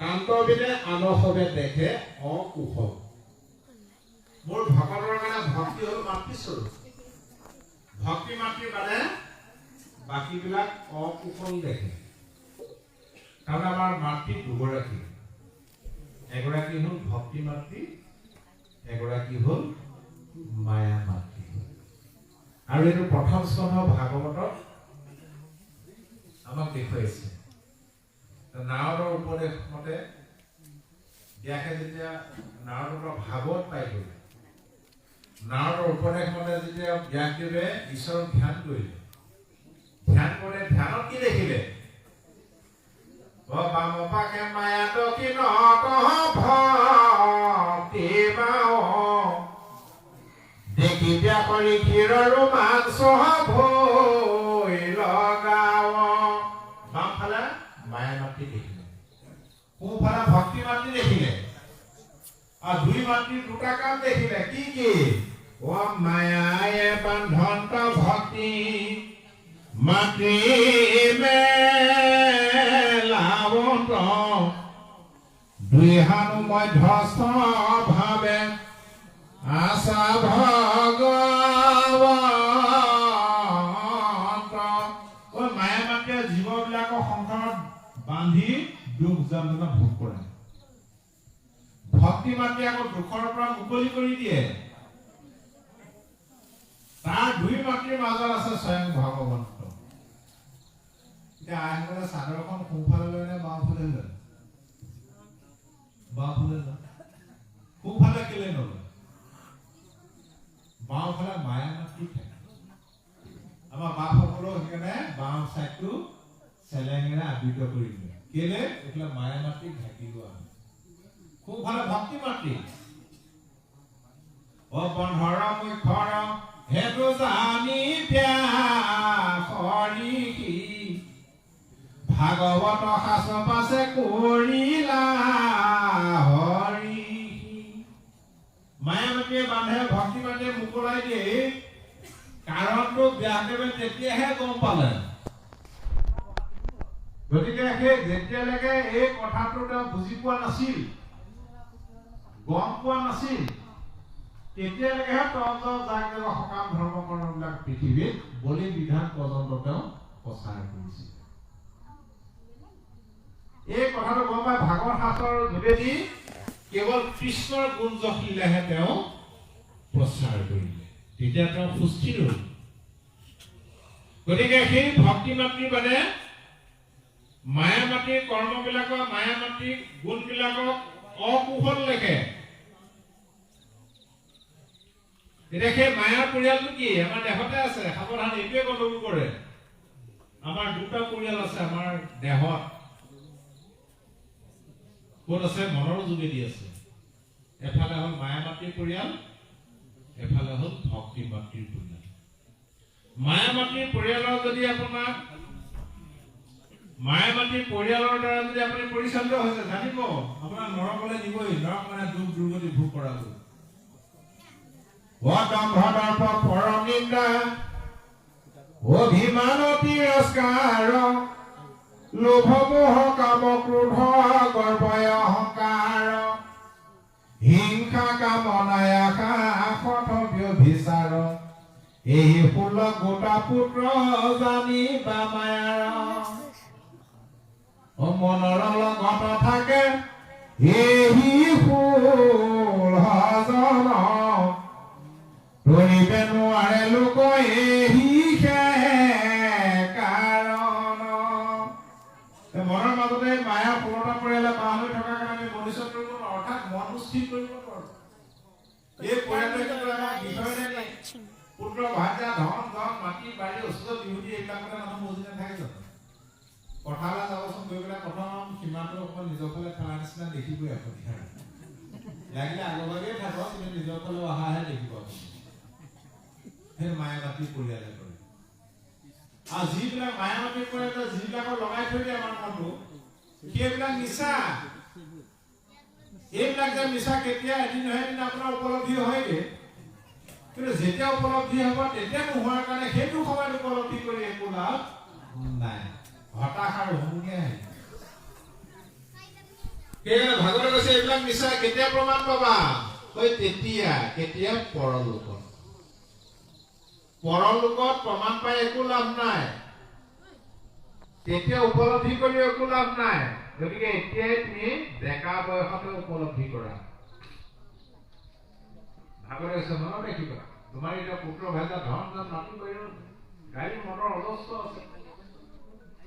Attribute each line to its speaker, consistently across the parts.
Speaker 1: তান্তবিনে আন সবে দেখে অকুশল। মোৰ ভকতৰ কাৰণে ভক্তি হ'ল মাতৃস্বৰূপ। ভক্তি মাতৃৰ বাদে বাকীবিলাক অকুশল দেখে। কাৰণ আমাৰ মাতৃ দুগৰাকী, এগৰাকী হ'ল ভক্তি মাতৃ, এগৰাকী হ'ল মায়া মাতৃ। আৰু এইটো প্ৰথম স্কন্ধ ভাগৱতত আমাক দেখুৱাইছে। নাৰদৰ উপদেশ মতে ব্যাসে যেতিয়া নাৰদৰ পৰা ভাগৱত পাই গ'ল, নাৰদৰ উপদেশ মতে যেতিয়া ব্যাসদেৱে ঈশ্বৰক ধ্যান কৰিলে, ধ্যান কৰোঁতে ধ্যানত কি দেখিলে? বাম পাকে মায়া দক্ষিণত ভক্তি বাওঁ, দেখি ব্যাস ঋষিৰ ৰোমাঞ্চ ভৈ লগাও। বামফালে মায়া মাতৃ দেখিলে, সোঁফালে ভক্তি মাতৃ দেখিলে, আৰু দুই মাতৃৰ দুটা কাম দেখিলে। কি কি? অ মায়ায়ে বান্ধন্ত ভক্তি মাতৃ মেলাৱন্ত, দুই হানু মধ্যস্থ ভাৱে আশা ভগৱন্ত। ঐ মায়া মাতৃয়ে জীৱবিলাকক সংসাৰত বান্ধি দুখ যন্ত্ৰণা ভোগ কৰে। ভক্তি মাতৃয়ে আকৌ দুখৰ পৰা মুকলি কৰি দিয়ে। তাৰ দুই মাতৃৰ মাজত আছে স্বয়ং ভগৱন্ত। এতিয়া আইসকলে চাদৰখন সোঁফালে লয় নে বাওঁফালে লয়? বাওঁফালে লয়। সোঁফালে কেলে নলয়? বাওঁফালে মায়া মাতৃ থাকে। আমাৰ বাপসকলেও সেইকাৰণে বাওঁ চাইডটো চেলেঙেৰে আবৃত কৰি দিয়ে। কেলে? এইফালে মায়া মাতৃক ঢাকি লোৱা হয়। সোঁফালে ভক্তি মাতৃ। অ বন্ধৰ মুখৰ হেতু জানি ব্যাস ঋষি, ভাগৱত শাস্ত্ৰ পাছে কৰিলা হৰি। মায়া মাতৃয়ে বান্ধে, ভক্তি মাতৃয়ে মোকলাই দিয়ে। কাৰণটো ব্যাসদেৱে তেতিয়াহে গম পালে। গতিকে সেই যেতিয়ালৈকে এই কথাটো তেওঁ বুজি পোৱা নাছিল, গম পোৱা নাছিল, তেতিয়ালৈকেহে তন্ত্ৰ যাগ যজ্ঞ সকাম ধৰ্ম কৰ্মবিলাক পৃথিৱীত বলি বিধান পৰ্যন্ত তেওঁ প্ৰচাৰ কৰিছিল। এই কথাটো গম পাই ভাগৱত শাস্ত্ৰৰ যোগেদি কেৱল কৃষ্ণৰ গুণ যশ লীলাহে তেওঁ প্ৰচাৰ কৰিলে। তেতিয়া তেওঁ সুস্থিৰ হ'ল। গতিকে সেই ভক্তি মাতৃৰ বাদে মায়া মাতৃৰ কৰ্মবিলাকক, মায়া মাতৃৰ গুণবিলাকক অকুশল লেখে। এতিয়া সেই মায়াৰ পৰিয়ালটো কি আমাৰ দেহতে আছে। সাৱধান, এইটোৱে গণ্ডগোল কৰে। আমাৰ দুটা পৰিয়াল আছে আমাৰ দেহত। ক'ত আছে? মনৰ যোগেদি আছে। এফালে হ'ল মায়া মাতৃৰ পৰিয়াল, এফালে হ'ল ভক্তি মাতৃৰ পৰিয়াল। মায়া মাতৃৰ পৰিয়ালৰ যদি আপোনাক, মায়া মাতৃৰ পৰিয়ালৰ দ্বাৰা যদি আপুনি পৰিচালিত হৈছে, জানিব আপোনাক নৰকলৈ নিবই। নৰক মানে দুখ দুৰ্গতি ভোগ কৰাব। অদম্ভ দৰ্প পৰম নিন্দা অভিমান তিৰস্কাৰ, লোভ মোহ কাম ক্ৰোধ গৰ্ব অহংকাৰ, হিংসা কামনায় আশা শঠ ব্যভিচাৰ, এই 16 গোটা পুত্ৰ জানিবা মায়াৰ। অ মনৰ লগত থাকে এহি 16 জন, ধৰিবে নোৱাৰে লোক এহি কাৰণ। মনৰ মাজতে মায়া 16টা পৰিয়ালে বাহ লৈ থকাৰ কাৰণে আমি মনুষ্য কৰিব নোৱাৰো, অৰ্থাৎ মনটো স্থিৰ কৰিব নোৱাৰো। এই পৰিয়ালটোৱে কিন্তু আমাক বিষয় নাই। পুত্ৰ ভাৰ্যা ধন ধন মাটি বাৰী ওচৰত বিহুতি এইবিলাকতে মানুহ মজি নাথাকে জানো? পথাৰলৈ যাবচোন, গৈ পেলাই প্ৰথম সীমাটো অকণমান নিজৰ ফালে ঠেলা নিচিনা দেখিবই আপুনি। লাগিলে আগভাগেই থাকক, কিন্তু নিজৰ ফালে অহাহে দেখিব আপুনি। সেই মায়া মাতৃ পৰিয়ালে কৰে। আৰু যিবিলাক মায়া মাতৃ পৰিয়ালে যিবিলাকক লগাই থৈ দিয়ে আমাৰ মনটো, সেইবিলাক মিছা। এইবিলাক যে মিছা, কেতিয়া এদিন নহয় এদিন আপোনাৰ উপলব্ধি হয়গে। কিন্তু যেতিয়া উপলব্ধি হ'ব, তেতিয়া নোহোৱাৰ কাৰণে সেইটো সময়ত উপলব্ধি কৰি একো লাভ নাই, হতাশ আৰু হুমুনিয়াহ আহিব। সেইকাৰণে ভাগৱতে কৈছে এইবিলাক মিছা। কেতিয়া প্ৰমাণ পাবা? ঐ তেতিয়া, কেতিয়া? পৰলোকত। পৰলোকত প্ৰমাণ পাই একো লাভ নাই, তেতিয়া উপলব্ধি কৰি একো লাভ নাই। গতিকে এতিয়াই তুমি ডেকা বয়সতে উপলব্ধি কৰা। ভাগৱতে কৈছে মনত ৰাখিবা, তোমাৰ এতিয়া পুত্ৰ ভাইজা ধন জন মাটি বাৰী গাড়ী মটৰ অজস্ৰ আছে,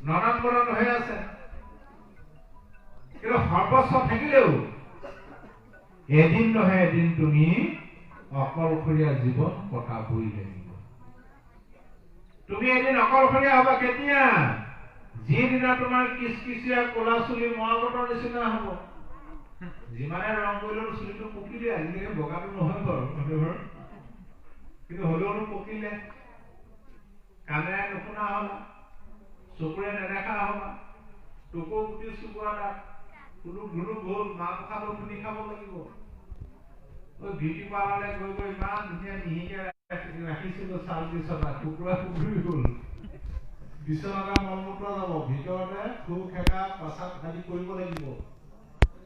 Speaker 1: ননন বদন হৈ আছে, কিন্তু সৰ্বস্ব থাকিলেও এদিন নহয় এদিন তুমি অকলশৰীয়া জীৱন কটাবই লাগিব। তুমি এদিন অকলশৰীয়া হবা কেতিয়া? যিদিনা তোমাৰ কিচকিচীয়া ক'লা চুলি মৰাবতৰ নিচিনা হব। যিমানে ৰং কৰিলেও চুলিটো পকিলে, আজিলৈকে বগাটো নহয় বাৰু, কিন্তু হ'লেওনো পকিলে, কাণেৰে নুশুনা হলা, চকুৰে নেদেখা হলা, টকৌ গুটি চুবোৱা দাঁত, কুলুক ধুলুক হ'ল, মাহ প্ৰসাদো খুন্দি খাব লাগিব। বিউটি পাৰ্লাৰলৈ গৈ গৈ ইমান ধুনীয়া মিহিকে ৰাখিছিলো ছাল বিচনা, কুকুৰা কুকুৰি গ'ল, বিচনাতে মল মূত্ৰ যাব, ভিতৰতে থু খেকা প্ৰসাদ আদি কৰিব লাগিব।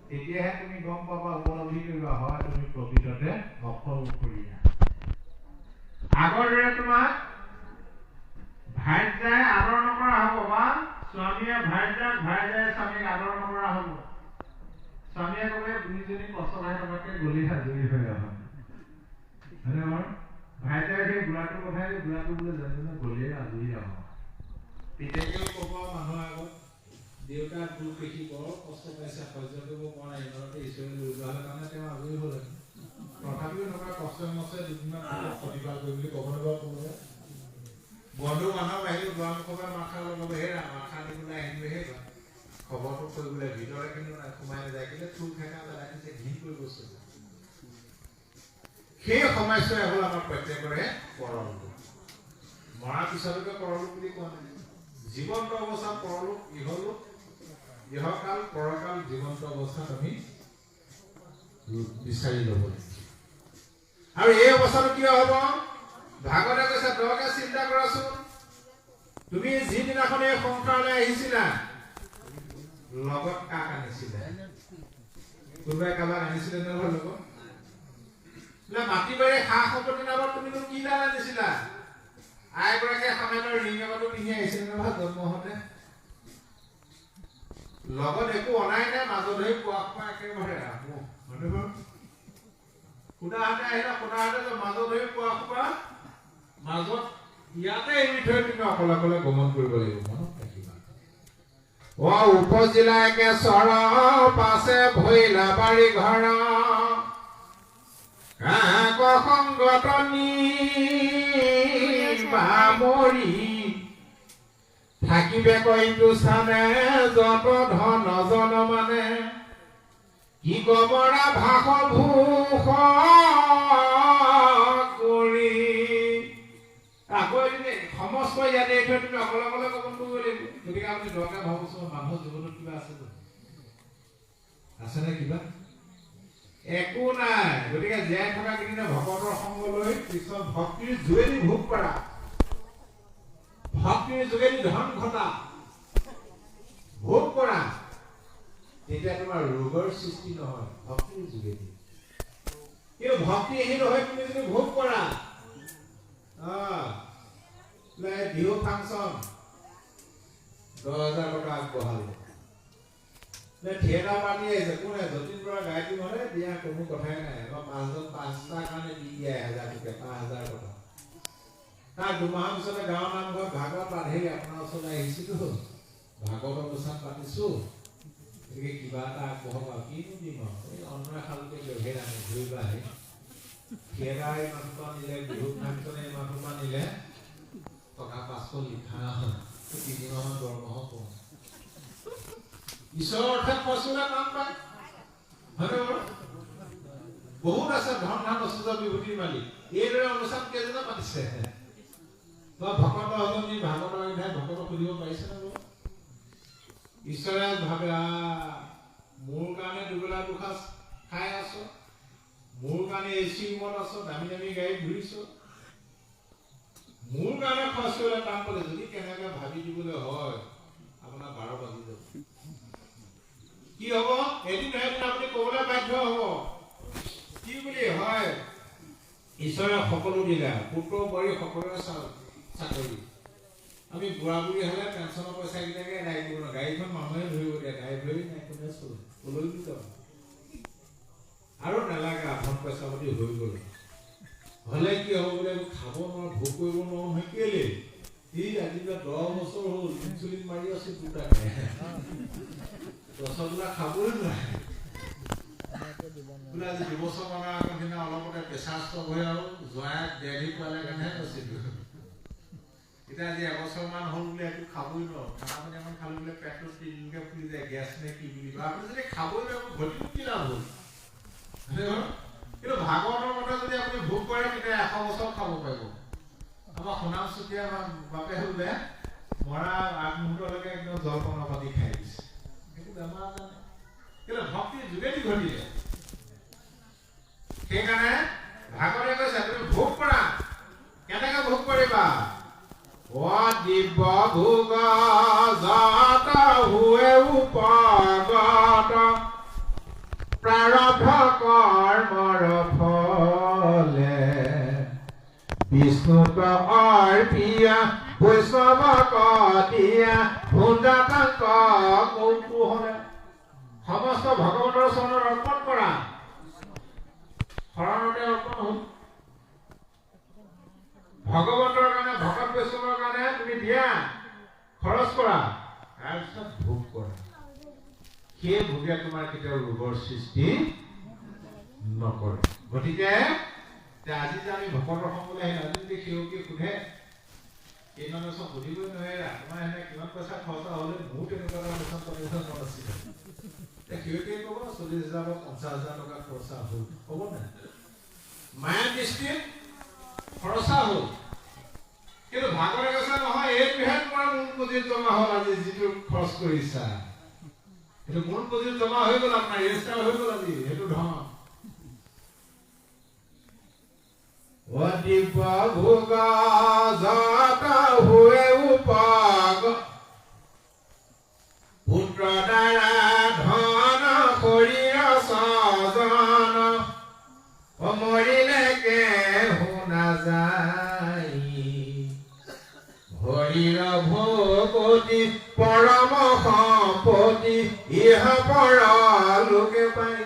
Speaker 1: তেতিয়াহে তুমি গম পাবা, উপলব্ধি কৰিবা, হয় তুমি প্ৰকৃততে অকলশৰীয়া। আগৰ দৰে তোমাক ভাৰ্যাই আদৰ নকৰা হ'ব, বা স্বামীয়ে ভাৰ্যাক, ভাৰ্যাই স্বামীক আদৰ নকৰা হ'ব। স্বামীয়ে ক'ব বুঢ়ীজনী কষ্ট খাই থকাতকৈ গলি আজৰি হৈ আহা, হয়নে বাৰু? ভাৰ্যাই সেই বুঢ়াটোৰ কথাই, বুঢ়াটো বোলে যেনে গলিয়ে আজৰি আহোঁ। পিতেকেও ক'ব মানুহৰ আগত, দেউতাক দুখ দেখি বৰ কষ্ট পাইছে, সহ্য কৰিব পৰা নাই, ইমানতে ঈশ্বৰে লৈ যোৱা হ'লে কাৰণে তেওঁ আজৰি হ'ল। তথাপিও নকয়, কষ্ট মষ্টে দুদিনমান প্ৰতিপাল কৰি বুলি ক'ব নাপাব কোনোবাই। বন্ধু বান্ধৱ আহিলেও দুৱাৰমুখৰ পৰা মাথা লগাব, হেৰা মাথা দিবলৈ আহিলো, হে খবৰটো কৰিবলৈ ভিতৰতে কিন্তু সোমাই নাযায়, কিন্তু থু খেকা পেলাই দিছে, ঘিণ কৰিব বস্তু। সেই সমস্যাই হ'ল আমাৰ প্ৰত্যেকৰে পৰলোক। মৰাৰ পিছলৈকে পৰলোক বুলি কোৱা নাই, জীৱন্ত অৱস্থাত পৰলোক, ইহলোক, ইহকাল পৰকাল জীৱন্ত অৱস্থাত আমি বিচাৰি ল'ব লাগিব। আৰু এই অৱস্থাটো কিয় হ'ব? ভাগৱতে কৈছে দৰকে চিন্তা কৰাচোন, তুমি যিদিনাখন এই সংসাৰলৈ আহিছিলা লগত কাক আনিছিলা? কোনোবাই কাৰোবাক আনিছিলে নহয় লগত? মাটি বাৰী সা সম্পত্তি নামত তুমিনো কি দান আনিছিলা? আইগৰাকীয়ে সামান্য ৰিং এবাৰটো পিন্ধি আহিছিলে নহয় জন্ম হওঁতে, লগত একো অনাই নাই, মাজত ধৰি পোৱা খোৱা একেবাৰে সুদা হাতে আহিলা, সুদা হাতে মাজত ধৰি পোৱা খোৱা মাজত ইয়াতে এৰি থৈ তুমি অকলে অকলে গমন কৰিব লাগিব। মনত ৰাখিবা। অ উপজিলা একে চৰ পাছে ভৈলা বাৰী ঘৰ, কাক সংগতনি বামৰি থাকিবে কৈতো চানে, যত ধন জন মানে কি গবৰা ভাষ ভূষ কৰি। আকৌ সমস্ত ইয়াতে এৰি থৈ তুমি অকলে অকলে গমন কৰিব লাগিব। গতিকে আপুনি দৰকাৰ ভাবচোন, মানুহৰ জীৱনত কিবা আছে আছেনে? কিবা একো নাই। গতিকে জীয়াই থকা কেইদিনা ভকতৰ সংগ লৈ কৃষ্ণ ভক্তিৰ যোগেদি ভোগ কৰা, ভক্তিৰ যোগেদি ধন ঘটা, ভোগ কৰা, তেতিয়া তোমাৰ ৰোগৰ সৃষ্টি নহয় ভক্তিৰ যোগেদি। কিন্তু ভক্তিহীন হৈ তুমি যদি ভোগ কৰা, বিহু ফাংচন 10,000 টকা আগবঢ়ালে, থিয়েটাৰ পাৰ্টি আহিছে, কোনে যতীন বৰা গায়ত্ৰী মানে দিয়া কোনো কথাই নাই, আমাৰ পাঁচজন পাঁচটাৰ কাৰণে দি দিয়া 1000 টকীয়া 5000 টকা। তাৰ দুমাহৰ পিছতে গাঁৱৰ নামঘৰত ভাগৱত বান্ধি আপোনাৰ ওচৰলৈ আহিছিলো, ভাগৱত অনুষ্ঠান পাতিছো, গতিকে কিবা এটা আগবঢ়াব আৰু কিনো দিম আৰু, এই অন্ন এসাঁজকে দিয়ক, আমি ঘূৰিবা আহি থিয়েটাৰ ইমান সোপা নিলে, বিহু ফাংচনে ইমান সোপা নিলে, টকা 500 লিখা 3 মাহমান দৰমহা কম। ঈশ্বৰৰ অৰ্থে খৰচ কৰিলে কাম পায়, হয়নে বাৰু? বহুত আছে ধন ধান ঐশ্বৰ্য বিভূতিৰ মালিক। এইদৰে অনুষ্ঠান কেইজনে পাতিছে? বা ভকত এজনী ভাগৱতৰ অধ্যায় ভকতক সুধিব পাৰিছে নে বাৰু? ঈশ্বৰে ভাবে, মোৰ কাৰণে দুবেলা দুসাঁজ খাই আছ, মোৰ কাৰণে এ চি ৰুমত আছ, দামী দামী গাড়ীত ঘূৰিছ, মোৰ কাৰণে খৰচ কৰিলে কাম পালে। যদি কেনেকৈ ভাবি দিবলৈ হয় আপোনাৰ 12 বাজি যাব। কি হ'ব? এদিন নহয় এদিন আপুনি ক'বলৈ বাধ্য হ'ব। কি বুলি হয়? ঈশ্বৰে সকলো দিলে, পুত্ৰ বোৱাৰী সকলোৰে চাকৰি। আমি বুঢ়া বুঢ়ী হ'লে পেঞ্চনৰ পইচাকেইটাকে এদাই কৰিব নোৱাৰোঁ। গাড়ীখন মানুহে ধৰিব দিয়ে, ড্ৰাইভাৰী নাই, কোনে চলে, ক'লৈনো যাব? আৰু নালাগে, আধন পইচা পাতি হৈ গ'ল। হ'লে কি হ'ব বোলে, খাব নোৱাৰো, ভোগ কৰিব নোৱাৰো নহয়। কেলে? ই আজি 10 বছৰ হ'ল ইনচুলিন মাৰি আছো, দুটাকে ৰসগোল্লা খাবই নোৱাৰে বোলে। আজি 2 বছৰ মানৰ আগৰ দিনা অলপতে প্ৰেছাৰ ষ্ট্ৰক হৈ আৰু জোঁৱাইক দেলহি পোৱালে কাৰণেহে বাচিলো। এতিয়া আজি এবছৰমান হ'ল বোলে, একো খাবই নোৱাৰো। খানা পানী অকণ খালো বোলে, পেটটো তিনিকে ফুলি যায়, গেছ নে কি বুলি কয়। আপুনি যদি খাবই নোৱাৰে, ঘটিনো কি লাভ হ'ল? কিন্তু ভাগৱতৰ মতে যদি আপুনি ভোগ কৰে, তেতিয়া 100 বছৰ খাব পাৰিব। আমাৰ সোণাম চুতীয়া বাপে বোলে মৰা আগমুহূৰ্তলৈকে একদম জলপানৰ পাতি খাই দিছে, একো বেমাৰ আজাৰ নাই। কিন্তু ভক্তিৰ যোগেদি ঘটিলে। সেইকাৰণে ভাগৱতে কৈছে, তুমি ভোগ কৰা। কেনেকে ভোগ কৰিবা? অ দিব্য ভোগ যত হুৱে উপগত প্ৰাৰব্ধ কৰ্মৰ ফলে, বিষ্ণুত অৰ্পিয়া বৈষ্ণৱক দিয়া ভুঞ্জাতাংক কৌতূহলে। সমস্ত ভগৱন্তৰ চৰণত অৰ্পণ কৰা। শৰণতে অৰ্পণ হ'ল ভগৱন্তৰ কাৰণে, ভকত বৈষ্ণৱৰ কাৰণে তুমি দিয়া, খৰচ কৰা, তাৰপিছত ভোগ কৰা। সেই ভোগে তোমাৰ কেতিয়াও ৰোগৰ সৃষ্টি নকৰে। গতিকে আজি যে আমি ভকতৰ সংগলৈ আহিলো, আজি যদি সেৱকী সোধে, কেইদিনমানৰ চব সুধিবই নোৱাৰে, তোমাৰ এনে কিমান পইচা খৰচা হ'লে, মোৰো তেনেকুৱা এটা অনুষ্ঠান পাতিবলৈ মন আছিলে। সেৱকীয়ে ক'ব 40,000 বা 50,000 টকা খৰচা হ'ল। হ'ব নাই? মায়া দৃষ্টিত খৰচা হ'ল, কিন্তু ভাগৱতে কৈছে নহয়, এইটোহে তোমাৰ মূল পুঁজিত জমা হ'ল। আজি যিটো খৰচ কৰিছা, সেইটো মূল পুঁজিত জমা হৈ গ'ল, আপোনাৰ ৰেজিষ্টাৰ হৈ গ'ল আজি সেইটো ধন। অদিব্য ভোগ যত হুৱে উপগ, পুত্ৰ দ্বাৰা ধন শৰীৰ স্বজন, মৰিলে কেহো নাযায়। হৰিৰ ভকতি পৰম সম্পত্তি, ইহ পৰ লোকে পাই।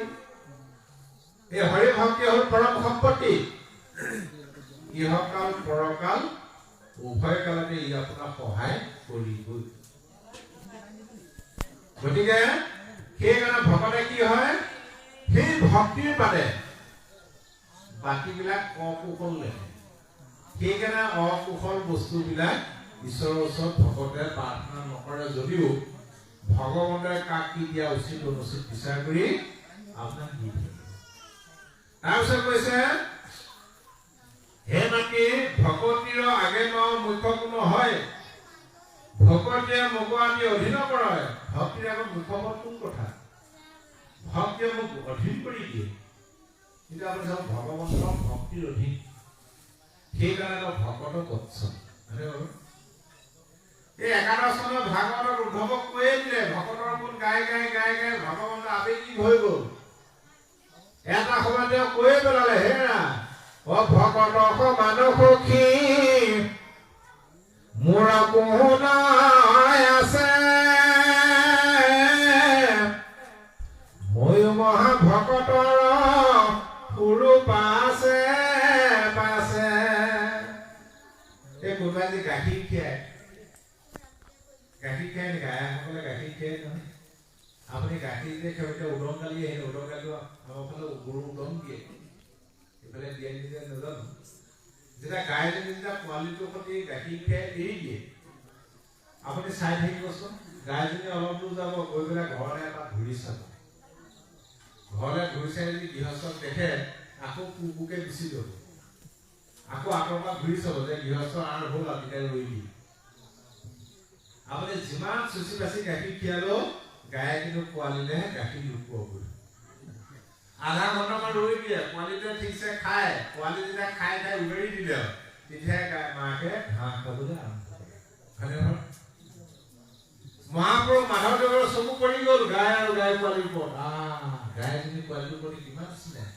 Speaker 1: এই হৰি ভক্তি হ'ল পৰম সম্পত্তি। ইহকাল পৰকাল উভয় কালতে ই আপোনাক সহায় কৰিবই। গতিকে সেইকাৰণে ভকতে কি হয়, সেই ভক্তিৰ বাদে বাকীবিলাক অকুশল দেখে। সেইকাৰণে অকুশল বস্তুবিলাক ঈশ্বৰৰ ওচৰত ভকতে প্ৰাৰ্থনা নকৰে যদিও ভগৱন্তই কাক কি দিয়া উচিত অনুচিত বিচাৰ কৰি আপোনাক দি দিয়ে। তাৰপিছত কৈছে, হে নাকি ভকতিৰ আগে ন মুখ্য কোনো হয়, ভকতিয়ে মোক আদি অধীন কৰে। ভক্তিৰ আগত মুখ্য কোন কথা? ভক্তিয়ে মোক অধীন কৰি দিয়ে। কিন্তু আপুনি চাওক, ভগৱন্ত ভক্তিৰ অধীন, সেইকাৰণে তেওঁ ভকত বৎসল। এই একাদশ চনৰ ভাগৱতত উদ্ধৱক কৈয়ে দিলে, ভকতৰ গুণ গাই গাই গাই গাই ভগৱন্ত আৱেগিক হৈ গ'ল। এটা সময়ত তেওঁ কৈয়ে পেলালে, হেৰা অ ভকত সমান সখী মোৰ কোন আছে, ময়ো মহাভকতৰ সৰু পাছে পাছে। এই কোনোবাই যে গাখীৰ খীৰাই, গাখীৰ খীৰাই নেকি? আয়াসকলে গাখীৰ খীৰাই নহয়। আপুনি গাখীৰ যে খাব, এতিয়া উদং কালি আহিলে, উদং কালিটো আমাৰ ফালে গৰু উদং দিয়ে, এইফালে দিয়ে নিদিয়ে নাজানো। যেতিয়া গাইজনী যেতিয়া পোৱালিটোৰ সৈতে গাখীৰ খীৰাই এৰি দিয়ে, আপুনি চাই থাকিবচোন, গাইজনী অলপ দূৰ যাব, গৈ পেলাই ঘৰলৈ এবাৰ ঘূৰি চাব। ঘৰলৈ ঘূৰি চাই যদি গৃহস্থক দেখে, আকৌ কুকুকে গুচি যাব। আকৌ আঁতৰৰ পৰা ঘূৰি চাব যে গৃহস্থ আঁৰ হ'ল আৰু, তেতিয়া ৰৈ দিয়ে। আপুনি যিমান চুচি বাচি গাখীৰ খীৰালেও গায়ে কিন্তু পোৱালিলেহে গাখীৰ নোপোৱাগৈ। আধা ঘণ্টামান ৰৈ দিয়ে, পোৱালিটোৱে ঠিকছে খায়। পোৱালি যেতিয়া খাই খাই উগাৰি দিলে, তেতিয়াহে মাকে ঘাঁহ খাবলৈ আৰম্ভ কৰে। হয়নে নহয়? মহাপুৰুষ মাধৱদেৱৰ চকু পৰি গ'ল গাই আৰু গাই পোৱালিৰ ওপৰত। গাইজনী পোৱালিটোৰ প্ৰতি কিমান স্নেহ।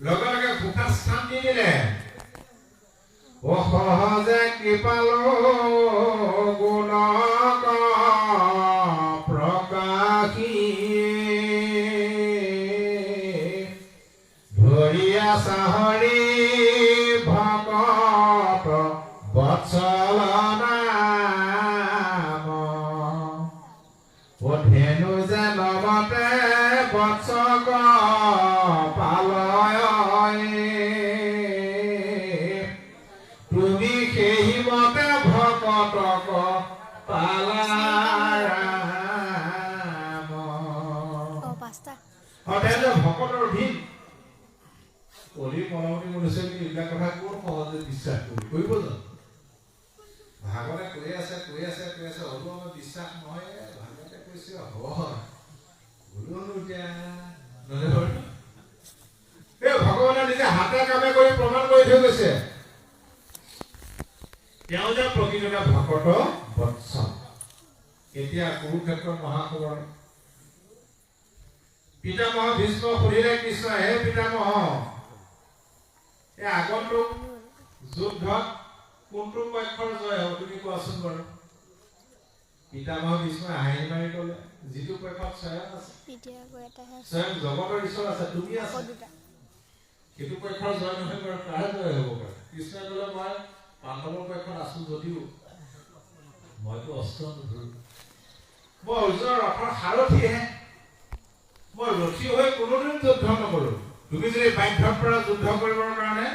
Speaker 1: লগে লগে গোসাত স্থান দি দিলে। অ সহজে কৃপাল গুণক প্ৰকাশী ধৰিয়া চাহৰি ভকত বৎসল নাম। অ ধেনু যেন মতে বৎসক পালয়, তুমি সেই মতে ভকতক পালা ৰাম।
Speaker 2: অ, পাঁচটা।
Speaker 1: অ, তেওঁ যে ভকতৰ অধীন। কলিৰ মনমতি মনুষ্য, এইবিলাক কথা ক'ত সহজে বিশ্বাস কৰিব জানো? ভাগতে কৈ আছে, কৈ আছে, কৈ আছে, হ'লেও আমাৰ বিশ্বাস নহয়। ভাগতে কৈছে হয়, হ'লেওনো এতিয়া নহ'লে বাৰু। এই ভগৱানে নিজে হাতে কামে কৰি প্ৰমাণ কৰি থৈ গৈছে তেওঁ যে প্ৰকৃততে ভকত বৎসল। এতিয়া কুৰুক্ষেত্ৰ মহাসমৰ পিতামহ ভীষ্ম সুধিলে কৃষ্ণ, হে পিতামহ, এই আগন্তুক যুদ্ধত কোনটো পক্ষৰ জয় হ'ব তুমি কোৱাচোন বাৰু। পিতামহ ভীষ্মই হাঁহি মাৰি ক'লে, যিটো পক্ষত স্বয়ং আছে,
Speaker 2: এতিয়া আকৌ এটাহে আছে।
Speaker 1: স্বয়ং জগতৰ ঈশ্বৰ আছে, তুমি
Speaker 2: আকৌ
Speaker 1: আছা,
Speaker 2: দুটা।
Speaker 1: সেইটো পক্ষৰ জয় নহয় বাৰু কাৰ জয় হ'ব পাৰে? কৃষ্ণই ক'লে, মই পাণ্ডৱৰ পক্ষত আছো যদিও মইতো অস্ত্ৰ নধৰো, মই অৰ্জুনৰ ৰথৰ সাৰথিহে, মই ৰথী হৈ কোনোদিন যুদ্ধ নকৰো। তুমি যদি বাধ্যত পৰা যুদ্ধ কৰিবৰ কাৰণে,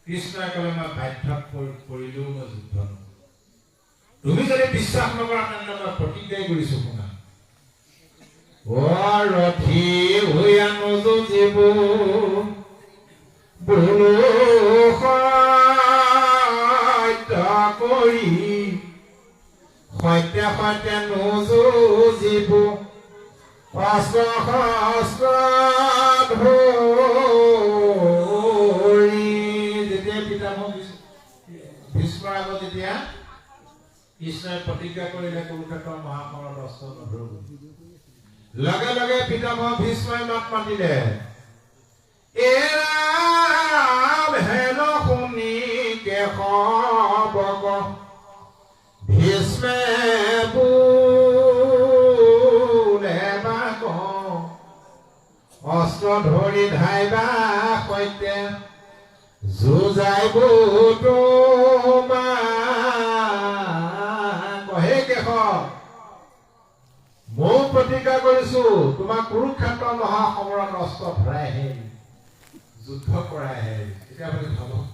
Speaker 1: কৃষ্ণই ক'লে, মই বাধ্যত পৰিলেও মই যুদ্ধ নকৰো। তুমি যদি বিশ্বাস নকৰা তেন্তে মই প্ৰতিজ্ঞাই কৰিছো, শুনা, অ ৰথী হৈয়া নযুঁজিব বোলো সত্য কৰি, সত্য সত্য নযুঁজিব অস্ত্ৰ শস্ত্ৰ ধৰি। যেতিয়া পিতামহ ভীষ্মৰ আগত যেতিয়া কৃষ্ণই প্ৰতিজ্ঞা কৰিলে কুৰুক্ষেত্ৰ মহাসমৰত অস্ত্ৰ নধৰো বুলি, লগে লগে পিতামহ ভীষ্মই মাত মাতিলে, এ ৰাম, হেন শুনি কেশৱক ভীষ্মে বোলে বাক, অস্ত্ৰ ধৰি ধাইবা সৈতে যুঁজাইব তোমাক। হে কেশৱ, ময়ো প্ৰতিজ্ঞা কৰিছো তোমাক কুৰুক্ষেত্ৰ মহাসমৰত অস্ত্ৰ ধৰাই আহিম, যুদ্ধ কৰাই আহিম। এতিয়া আপুনি ভাবক,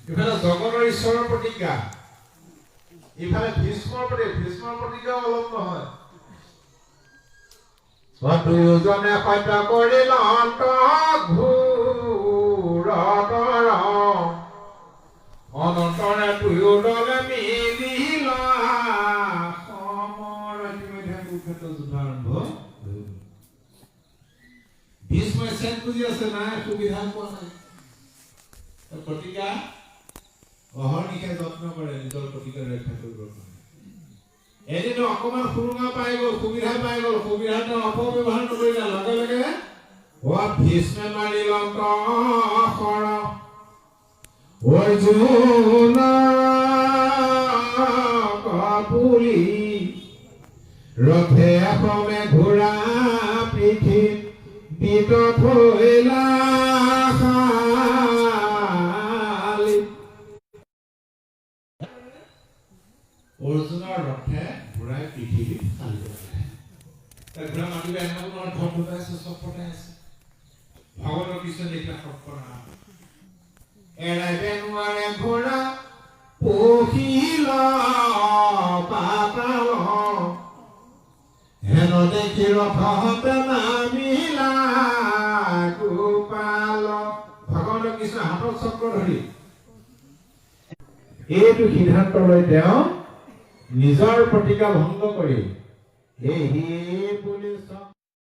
Speaker 1: ইফালে জগতৰ ঈশ্বৰৰ প্ৰতিজ্ঞা, ইফালে ভীষ্মৰ প্ৰতি, ভীষ্মৰ প্ৰতিজ্ঞাও অলপ নহয়। দুয়োজনে সত্য কৰিলন্ত ঘোৰতৰ, অনন্তৰে দুয়ো দলে মিলিল সমৰ। ইতিমধ্যে কুৰুক্ষেত্ৰ যুদ্ধ আৰম্ভ হৈ গ'ল। ভীষ্মই চেন বুজি আছে, নাই সুবিধা পোৱা নাই। প্ৰতিজ্ঞা অহৰ্নিশে যত্ন কৰে নিজৰ প্ৰতিজ্ঞা ৰক্ষা কৰিবৰ কাৰণে। এদিন অকণমান সুৰুঙা পাই গ'ল, সুবিধা পাই গ'ল, সুবিধা তেওঁ অপব্যৱহাৰ নকৰিলে। লগে লগে অ ভীষ্মে মাৰিলন্ত শৰ অৰ্জুন বুলি, ৰথে সমে ঘোঁৰা পিঠি বিত থৈলা খালি। অৰ্জুনৰ ৰথে ঘোঁৰাই পৃথিৱীত খালি পেলালে। তাৰ ঘোঁৰা মাতিলে এনেকুৱা নহয়, ধপ ধপাই আছে, চব পটাই আছে। ভগৱানৰ কৃষ্ণ দেখিলে সৰ্পনাশ, এৰাইবে নোৱাৰে ঘোঁৰা পখিল পাতাল। হেন দেখি ৰথতে নামিলা গোপাল। ভগৱানৰ কৃষ্ণ হাতত চক্ৰ ধৰি এইটো সিদ্ধান্ত লৈ তেওঁ নিজৰ প্ৰতিজ্ঞা ভংগ কৰি এহি বুলি